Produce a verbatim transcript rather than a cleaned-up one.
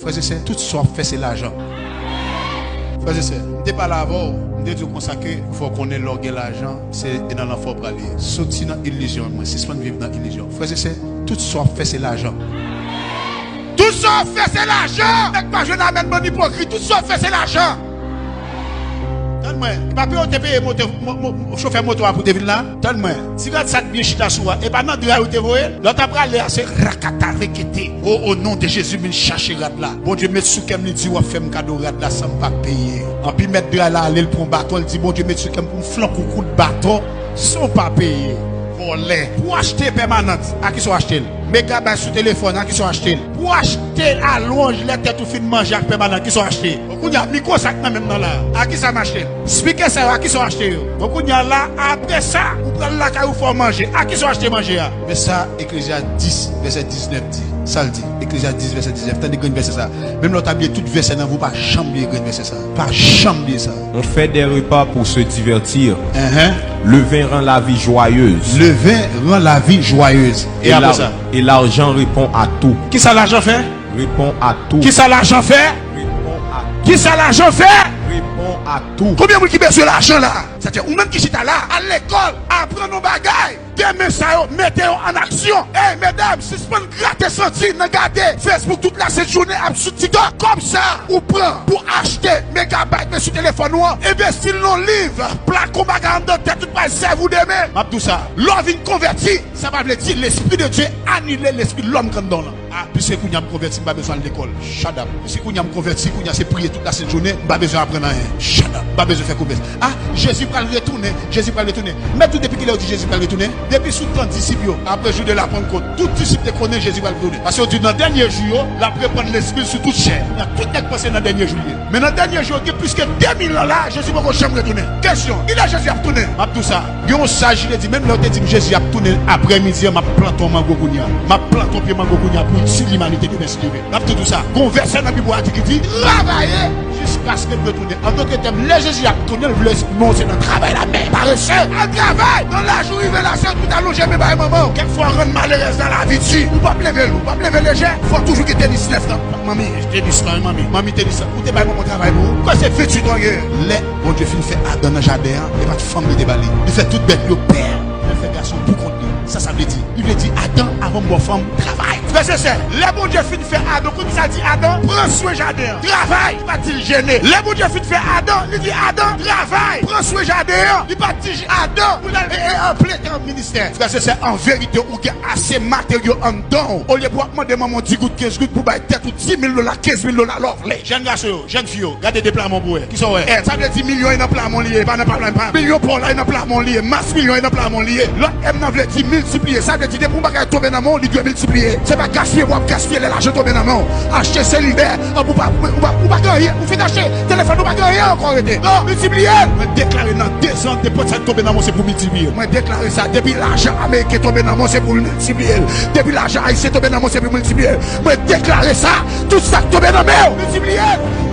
Frè e sè, tout sa w ap fè se lajan. Frè e sè, m te pale avè w, m te di w konsa ke fò w konnen lè w gen lajan, se nan lanfè w prale. Soti nan ilizyon mwen, sispann viv nan ilizyon. Frè e sè, tout sa w ap fè se lajan. Tout sa w ap fè se lajan! Nèg pa jwenn amèn, bann ipokrit, tout sa w ap fè se lajan! Tann mwen, e pa peye w te peye moto, mo, mo, chofè moto a pou w te vin la? Tann mwen, ti rad sa k byen chita sou a, e pa nan dra yo te voye l? Lè w ta prale a, se rakata rekete. O, o non de Jezi, vin chache rad la. Bondye met sou kè m, li di w ap fè m kado rad la san m pa peye. Anpi mèt dra la ale, l pran baton, l di Bondye met sou kè m pou m flank ou kout baton san w pa peye. Vòlè. Pou w achte pèmanant, a kisa w achte l? Megabyte sou telefòn, a kisa w achte l? Pou w achte alonj lè tèt ou fin manje ak pèmanant, kisa w achte? Bon, kounye a, mikwo sa k nan men m nan la, a kisa m achte l? Spikè sa yo, a kisa w achte yo? Bon, kounye a la, apre sa, ou pral lakay ou fè w manje, a kisa w achte manje a? Men sa Eklezyas dis, vèsè diznèf di. Sa l di, Eklezyas dis, vèsè diznèf. Tande grenn vèsè sa. Menm lè w ta bliye tout vèsè nan vi w, pa janm bliye grenn vèsè sa. Pa janm bliye sa. On fait des repas pour se divertir. Enhen. Le vin rend la vie joyeuse. Le vin rend la vie joyeuse. E apre sa? Et l'argent répond à tout. Kisa lajan fè? Répond à tout. Kisa lajan fè? Répond à tout. Kisa lajan fè? Répond à tout. Konbyen moun ki bezwen lajan la? Sètadi, ou menm ki chita la, al lekòl, aprann yon bagay. Demen sa yo, mete yo an aksyon. Ey, medam, sispann grate santi nan gade Facebook tout lasent jounen ap sou TikTok. Kòb sa ou pran pou achte megabyte men sou telefòn ou an, envesti l nan liv, plake yon bagay anndan tèt ou, pral sèvi w demen. M ap di w sa, lè w vin konvèti, sa pa vle di Lespri de Dye anile lespri lòm k anndan w lan. A, piske kounye a m konvèti, m pa bezwen al lekòl. Shut up. Piske kounye a m konvèti, kounye a se priye tout lasent jounen, m pa bezwen aprann anyen. Shut up. M pa bezwen fè komès. A, Jezi pral retounen, Jezi pral retounen. Mèt ou depi kilè yo di Jezi pral retounen? Depi sou tan disip yo, apre jou de la Pannkòt, tout disip te konnen Jezi pral retounen. Paske yo di nan dènye jou yo, l ap repann lespri l sou tout chè. Nan tout nèg panse nan dènye jou l ye. Men nan dènye jou yo, gen plis ke de mil an la, Jezi poko janm retounen. Kesyon, kilè Jezi ap tounen? M ap di w sa. Gen yon saj ki te di, menm lè yo te di m Jezi ap tounen aprèmidi an, m ap plante yon mango kounye a. M ap plante yon pye mango kounye a pou itil limanite demen si Dye vle. M ap di w sa. Gen yon vèsè nan Bib la ki di, travay jiskaske l retounen. An dotre tèm, lè Jezi ap tounen, l vle esprime w se nan travay la, men parese, al travay! Nan laj ou rive la, se pou w ta lonje men bay manman w. Kèk fwa w rann malerèz nan lavi di, ou p ap leve l, ou p ap leve lejè, fò w toujou gen tenis nèf nan. Manmi, tenis lan, manmi, manmi, tenis lan. Ou te bay manman w travay pou ou? Kòm se venntuit an ye. Lè Bondye fin fè Adan nan jaden an, e pa t fanm li te ba li. Li fè tout bèt yo pè. Li fè gason pou kont li. Sa sa vle di? Li vle di, Adan, avan m ba w fanm, travay. Frè e sè, lè Bondye fin fè Adan, konn sa l di Adan? Pran swen jaden an. Travay. Li pa t di l jene. Lè Bondye fin fè Adan, li di Adan, travay. Pran swen jaden an. Li pa t di Adan pou l al, e, e, anplete an ministè. Frè e sè, an verite, ou gen ase materyo anndan w. Olye pou w ap mande manman w di goud, kenz goud pou bay tèt ou di mil dola, kenz mil dola, lè w vle. Jèn gason yo, jèn fi yo, gade de pla men w pou w wè. Kisa w wè? M, sa vle di milyon e nan pla men w li ye, e pa nan pla men w, e pa. Milyon pa w la e nan pla men w li ye, mas milyon e nan pla men w li ye. Lòt M nan vle di miltipliye. Sa vle di depi yon bagay tonbe nan men w, li dwe miltipliye. Se pa gaspiye pou w ap gaspiye lè lajan tonbe nan men w. Achte selilè, an, ou pa, ou pa, ou pa gen anyen. Ou fin achte telefòn, ou pa gen anyen ankò rete. Non, miltipliye l. Mwen deklare nan dezan, nenpòt sa k tonbe nan men w, se pou miltipliye. Mwen deklare sa, depi lajan ameriken tonbe nan men w, se pou miltipliye l. Depi lajan ayisyen tonbe nan men w, se pou miltipliye l. Mwen deklare sa, tout sa k tonbe nan men w, miltipliye l.